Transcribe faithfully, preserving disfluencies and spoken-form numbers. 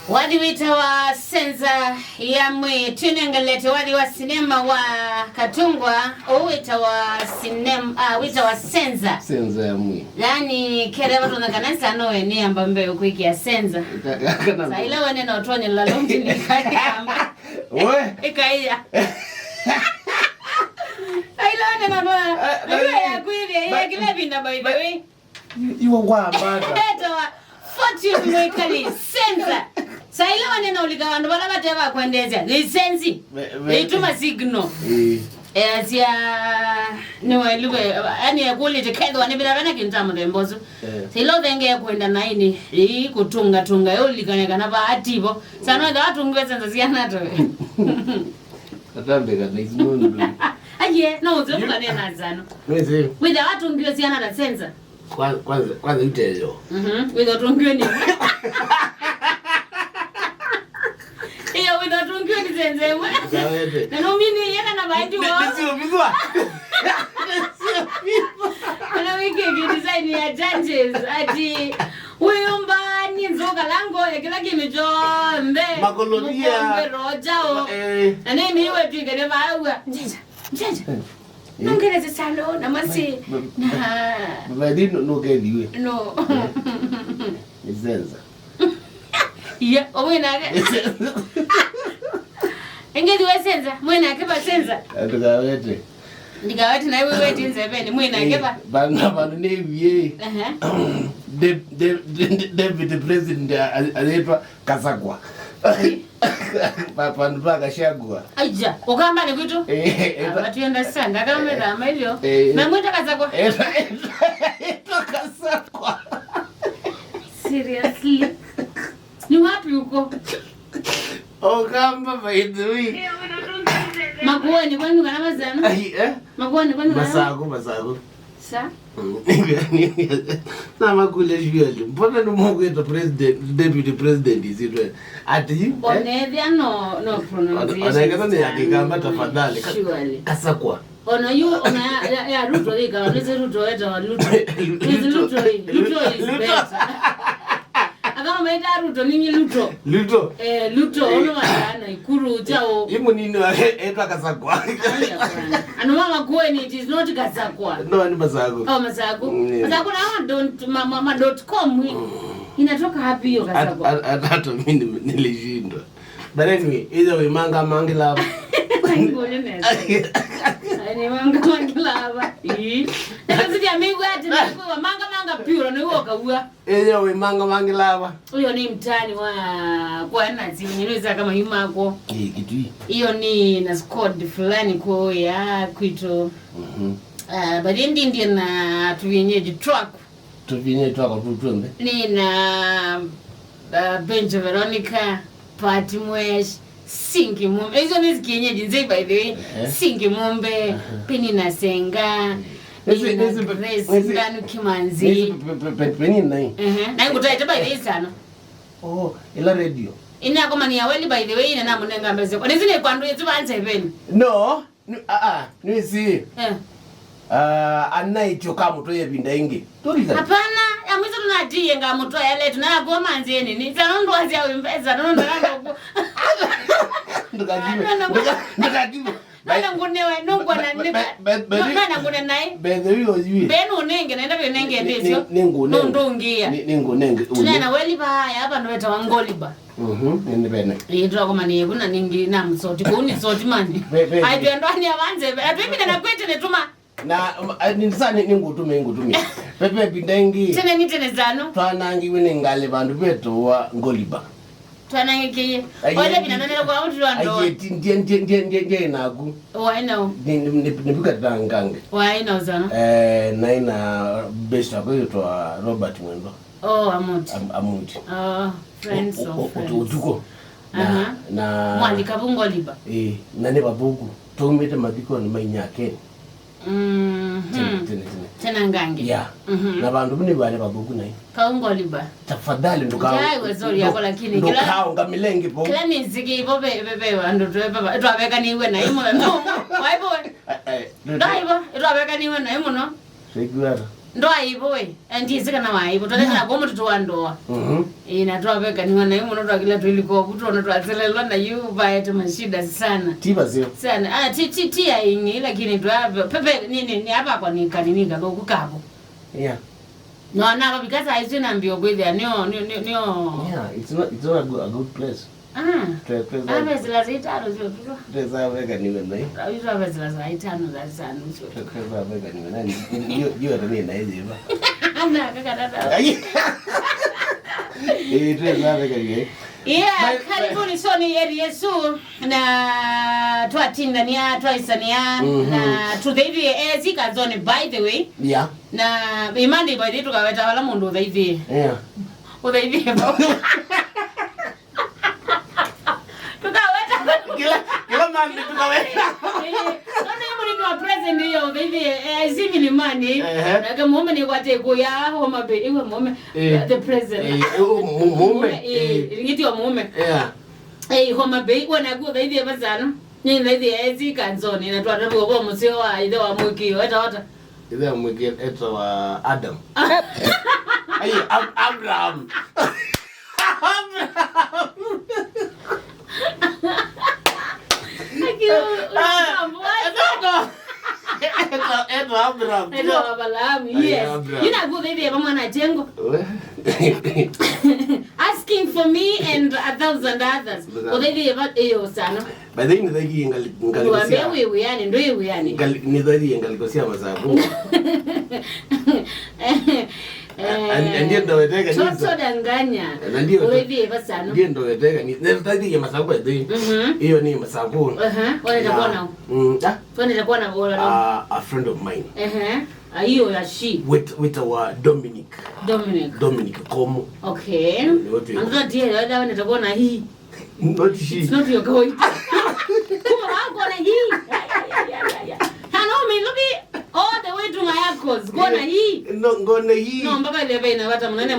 Wathi wĩtawa Senza ya Mwĩĩ. Twĩnengelete wathi wa sinema wa Katungwa, ũũ wĩtawa sinema, ah, wĩtawa Senza. Senza ya Mwĩĩ. Yaani, kethĩwa tũna kana nzano we nĩ amba mbee kwĩkĩa senza. Ka-, ka-, kana saa ila wene na ũtonyela lonji nĩ kayamba. We. Ĩkaia. Saa ila wene na ũtonyela. Eh, na iwe ya kwĩthĩa, ya kĩla ĩvinda, by the way. Iwe kwambata. Etawa Fortune Mwikali, senza. Saa ila wanena ũlika vandũ vala vate va kwendeesya, nĩ senzi. Ve-, ve-, ĩtuma signal. Ĩĩ. Easya, nĩ wailu ve, yani ekũlĩte kethwa nĩ vĩla vena kĩndũ ta mũthemba ũsu. Eh. Saa ila ũthengee kwenda naĩnĩ, ĩĩ kũtũnga tũnga, ĩũlikane kana vaativo. Saa no ĩtha watũngiwe senza siana towe. Atambĩka na isu nũndũ. Aye, no ũzwe kũkanena nzano. Nĩsĩ. Wĩtha watũngiwe siana na senza. Kwa-, kwanza, kwanza iteyo. Mhm. Wĩtha ũtũngiwe nĩ. Iyo, wĩtha ũtũngiwe nĩ senza ĩmwe. Kawete. Na no mini yena na baiti wao. Nĩsio mithwa. Nĩsio mithwa. Kana wiki ki design ya judges. Ati, wĩyũmba nĩ nzũka lango ya kĩla kĩndũ kyonthe. Makolovia. Mũkombe roho kyaũ. Ma-, eh. Na nĩ nĩ iwe twĩkene vaaw'a. Njenja, njenja. Eh. Nongereze salo na masi. Ba-, ba-, na ba-, bathi no, no kethiwe. No. Eh. Nĩ senza. Iya, omwe nake. Nĩ senza. Engezi we senza, mwe nake ba senza. Ndikawete. Ndikawete na iwe wete nzeveni, mwe nake ba. Eh, bana, bana nĩ wie. Aha. De-, de-, de-, de-, David President a-, a-, aletwa Kasakwa. Pa-, pandu pa Gachagua. Aija, ũkamba nĩ kwitũ? Eh, eh, ah, but you understand, akamera mailio. Eh, eh. Memwita Kasakwa? Eh, eh, eh, Kasakwa. Seriously? Ni wapi huko? Ũkamba, by the way. Makueni kwanyu kana mazana? Ai, eh? Makueni kwanyu kana? Masaku, masaku. Sa? Mm. Na makule surely. Mbona nĩ mũkwĩta president, deputy president isitwe? Ati, eh? Onethia no, no pronunciation. Onekana nĩ ya Kĩkamba tafadhali. Surely. Kasakwa. Ona yu, ona ya, ya, ya Ruto ĩkawa, nĩsĩ Ruto etawa Luto. Nĩsĩ Luto ĩ, Luto is better. Akama maita Ruto, nini Luto? Luto. Eh, Luto, eh, ono wa Nakuru, chao. Ĩ mũnini wa, etwa Kasakwa. Aya, bwana. Ano mama kuwe ni, it is not Kasakwa. No, ni Masaku. Oh, Masaku. Mm, yeah. Masaku na don't, ma, ma, ma dot com, wi. Mm. Inatoka wapi hiyo Kasakwa? At-, at-, at-, hata mimi nime-, nilishindwa. But anyway, either way, manga mangi lava. Ngone nesa. Ai, ni manga mangi lava. Ii. Na sisi amigwa ati na kwa manga manga pure ni woka ua. Eyo we manga mangi lava. Huyo ni mtani wa kwa nazi, unaweza kama yuma kwa. Eh, kitu hii. Hiyo ni na squad fulani kwa ya kwito. Mhm. Ah, but ndi ndi na tuyenyeji truck. Tuvinyĩ twakwa tu tw'onthe. Nĩ na, uh, Benjo Veronica, Pat Mwesh, Singi Mumbe. Icio nĩ kienyeji nzei, by the way. Ehe. Singi Mumbe, aha. Penina Senga, nĩsĩ, Penina nĩsĩ, Grace, nĩsĩ, Ndanu Kimanzi. Nĩsĩ pe-, pe-, pe-, Penina ĩ. Ehe. Na ngũtaĩte, by the way, sana. Oh, ĩla radio. Ĩnakomania weli, by the way, ĩna namũnenga mbesa. Nĩsĩ nĩ kwandu yetu vanje veni. No. Nĩ, a, a, nĩwĩsĩ. Eh. Ah, anaĩtye ũkamũtwaĩa ĩvinda ĩngĩ. Tũlikana. Hapana, ya mwisho tunatiie ngamũtwaĩa letu, na yakuwa manzĩnĩ. Nĩ, sana nũndũ wasya wĩ mbesa, nũndũ ndakana ũku. Ndũkakiwe. Ndũka-, ndũkakiwe. Nana ngũnewe, nũngwa na be-, be-, be-, be-, nana ngũne naĩ. Bethe wĩ oyui. Be nũnenge, naenda vĩnenge ndĩsyo. Nĩ, nĩ, nĩ ngũnenge. Nũndũ ngĩa. Nĩ, nĩ ngũnenge. Tunena weli vaya, hapa ndo wetawa Ngoliba. Mhm, nĩ, nĩ vene. Ĩĩ, twakomanie kuna ningi na msoti. Kũu nĩ soti mani. Ve-, ve-, aitwe andũ ani avanze. Atwimine na kwete nĩ tuma. Na, um, a, nĩ, sa, nĩ, nĩ ngũtũme, ngũtũme. Pepe pinda ĩngĩ. Tene nĩ tene zano. Twanangiwe nĩ ngalĩ vandũ vetwa Ngoliba. Twanangikie. Aye, ole bina nonera kwa mtu wa ndo. Aye, ti, ndie, ndie, ndie, ndie, ndie naku. Wa ina. Nĩ, nĩ, nĩ, nĩ buka tangange. Wa ina zano. Eh, na ina best yako yitwa Robert Mwendo. Oh, Amuti. Am-, Amuti. Oh, friends of friends. Ũtuko. Na, aha. Na mwalika vu Ngoliba. Eh, na nĩ vavuku. Twaumĩte mathikonĩ ma inyakeni. Mhm. Tene, tene, tene. Tena ngange. Yeah. Mhm. Na vandũ vau nĩ vale vavuku naĩ. Kau Ngoliba. Tafadhali ndũka-, njai we sorry yako, lakini kila, ndũkaũngamĩle ngĩ vau. Kila nĩnzĩkĩe vo ve, ve, ve vandũ twe, ve, twavekaniwe naĩ mũthenya ũmwe. Waivo we? Eh, eh, ndaivo, twavekaniwe naĩ mũno. Tũikwata. Ndoa ivo we, ndiĩsĩ kana waivo. Twalekela kwa mũtũtũ wa ndoa. Mhm. Ĩ, na twavekaniwa nayo mũno, twakila twĩlikovu, twona twaselelwa nayo, vaete mashida sana. Ti vaseo. Sana. Ah, ti, ti, ti ya ingĩ, lakini twa, pepe, ni, ni, ni apakwa ni kanini kathuku kavo. Yeah. No, na vavika saa isu na mbio kwĩthĩa, nio, nio, nio, nio. Yeah, it's not, it's not a good, a good place. Ah. Twe-, twesa-, ah, vesela saa itano sio tuto. Twesa veka niwe nai. Aitwa vesela saa itano za saa nusu. Twe-, twesa veka niwe nai. Yo, yo hata ni nai ziva. Ana kaka tata. Ai. Eh, twesa veka niwe. Yeah, karibuni soni yeri Yesu. Na twatindania, twaisania, mhm, na tũthaithie esi Kanzoni, by the way. Yeah. Na imani by the way, tukaweta wala mũndũ ũthaithie. Yeah. Ũthaithie. Tukaweta. Kila, kila mami tukaweta. Eh, nona imuri ni wa present hiyo, ũthaithie, eh, esi Milimani. Ehe. Na ke mume ni kwate kuya Homa Bay, iwe mume. Eh. The present. Eh, mu-, mume. Eh, eh, ngiti wa mume. Yeah. Ei, Homa Bay, we naku ũthaithie vasana. Nĩ nthaithie esi Kanzoni, na twataviwa vo mũseo wa ithe wa mũĩkĩĩo, etawa ata? Ithe wa mũĩkĩĩo etawa Adam. Ai, Ab-, Abraham. Aki, u-, u-, ah, etawa, etawa Abraham. Etawa Abraham, yes. Ai, Abraham. Yu naku ũthaithie va mwana Chengo. We. Asking for me and a thousand others. Mzee. Ũthaithie va, ĩyo sana. By the way, nĩthaithie ngali-, ngalĩko. Niwambia sia wĩ wĩanĩ, ndwĩ wĩanĩ. Ngali-, nĩthaithie ngalĩko sia Masaku. Eh, and, and ndiye ndoweteka nisa. Toto danganya. Na ndiye. Ũthaithie va sana. Ndiye ndoweteka ni. Nĩthaithie Masaku, by the way. Mhm. Iyo ni Masaku. Aha, wale na, takuwa nao. Mm, ah. Wale takuwa na bora nao. Ah, a friend of mine. Ehe. Ah, hiyo ya she. Wit-, wĩtawa Dominic. Dominic. Dominic Komo. Okay. Nĩ watu. Another day, whether wene takuwa na hii. Not she. It's not your kawaida. Kuma wako na hii. Ya, ya, ya, ya, ya. Hello, me look all the way to my uncles. Go na hii. No, go na hii. No, mpaka ile pale inapata mnene